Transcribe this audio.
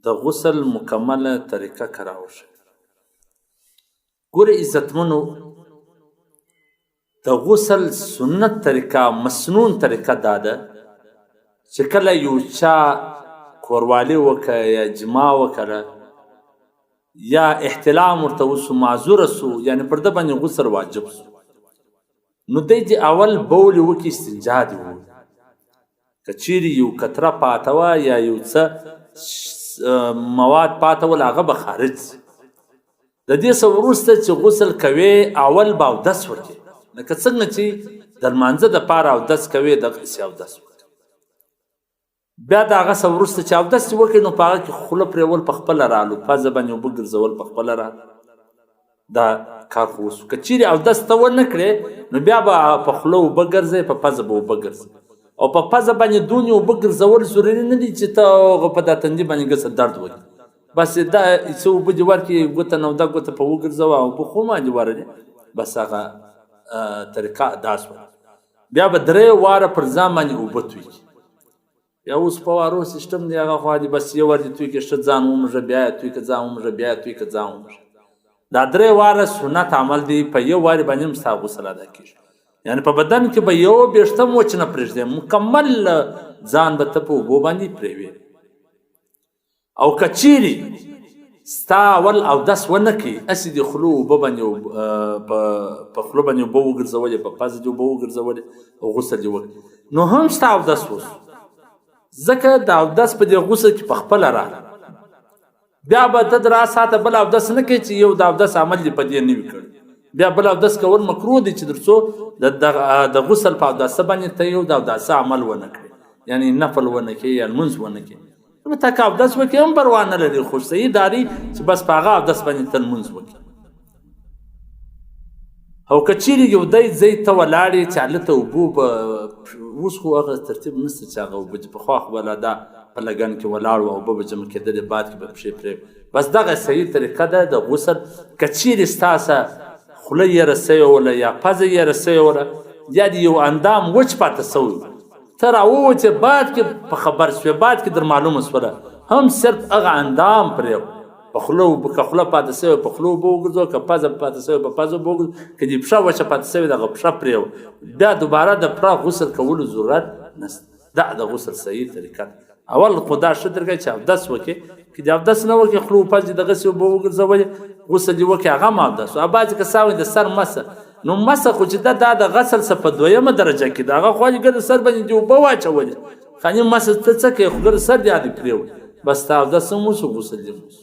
د غسل مکمله طریقه که راوښیئ. ګورئ عزتمنو، د غسل سنت طریقه، مسنون طریقه دا ده چې کله یو چا کوروالی وکړه یا جما وکړه یا احتلام ورته وسو، معذور سو، یعنی پر ده باندې غسل واجب سو، نو دی دې اول بول وکړي، استنجا دې ووهي. که چیرې یو قطره پاته وه یا یو څه مواد پاته ول، هغه به خارج سي. د دې څه وروسته چې غسل کوې، اول به اودس وکړې، لکه څنګه چې د لمانځه دپاره اودس کوې، دغسې اودس وکړې. بیا د هغه څه وروسته چې اودس دې وکړې، نو په هغه کې خوله پرېول په خپله رالو، پزه باندې اوبه ګرځول په خپله رالو، دا کار خو وسو. که چیرې اودس ته ونه کړې، نو بیا به په خوله اوبه ګرځې، په پزه به اوبه ګرځې، او په پزه باندې دونې اوبه ګرځول ضروري نه دي چې ته هغه په دا تندي باندې ګسه درد وکړي. بس دا څه اوبه دې ورکړي، ګوته نو دا ګوته په وګرځوه او په خو باندې ورلې، بس هغه طریقه ادا شوه. بیا به درې واره پر ځان باندې اوبه توی کړي. بیا اوس په وارو سیستم دی، هغه خوا دی، بس یو وار دې توی کړي، ښه ځان ومږه، بیا یې توی کړه، ځان ومږه، بیا یې توی کړه، ځان ومږه. دا درې واره سنت عمل دی، په یو وارې باندې هم ستا غسل ادا کېږي. یعنی په بدن کې به یو ویښته هم وچ نه پرېږدې، مکمل ځان به ته په اوبو باندې پرېوې. او که چیرې ستا اول اودس ونه کړي، هسې دې خوله اوبه باندې په خوله باندې اوبه وګرځولې، په پزه دې اوبه وګرځولې او غسل دې وکړي، نو هم ستا اودس وسو، ځکه د اودس په دې غسل کې په خپله راغله. بیا به ته درا ساته بل اودس نه کوې چې یو د اودس عمل دې په دې نه وي کړی. بیا بل اودس کول مکروه دی چې درڅو د غسل په اوداسه باندې ته یو د اوداسه عمل ونه کړې، یعنی نفل ونه کړې یا لمونځ ونه کړې. ته که اودس وکړې هم پروا نه لري، خو صحیح دا دی چې بس په هغه اودس باندې ته لمونځ وکړې. او که چیرې یو دی ځای ته ولاړې چې هلته اوبو به اوس خو هغه ترتیب نشته چې هغه اوبه چې پخوا خو به لا دا په لګن کې ولاړ وو، اوبه به جمع کېدلې، باد کې به پښې پرې، بس دغه صحیح طریقه ده د غسل. که چیرې ستا سه خوله یې سوې وله یا پزه یې سوې وله یا دې یو اندام وچ پاتې سوی، ته راووتې، بعد کې په خبر سوې، بعد کې در معلومه سوله، هم صرف هغه اندام پرې په خوله که خوله پاتې سوې په خوله اوبه وګرځوه، که پزه پاتې سوې په پزه اوبه وګرځوه، که دې پښه وچه پاتې سوې دغه پښه پرې، بیا دوباره د پړه غسل کولو ضرورت نشته. دا د غسل صحیح طریقه ده. اول خو دا ښه طریقه چې اودس وکړې، که دې اودس نه وکړې، خوله و پزې دغسې اوبه وګرځولې، غسل دې وکړې، هغه هم اودس. او بعضې کسان وایي د سر مسه، نو مسه خو چې ده دا د غسل څخه په دویمه درجه کې ده، هغه خو ګرد سر باندې دې اوبه واچولې، خاني مسه ته څه کوې، خو ګرد سر دې عادي پرېوت، بس تا اودس هم وسو، غسل دې هم وسو.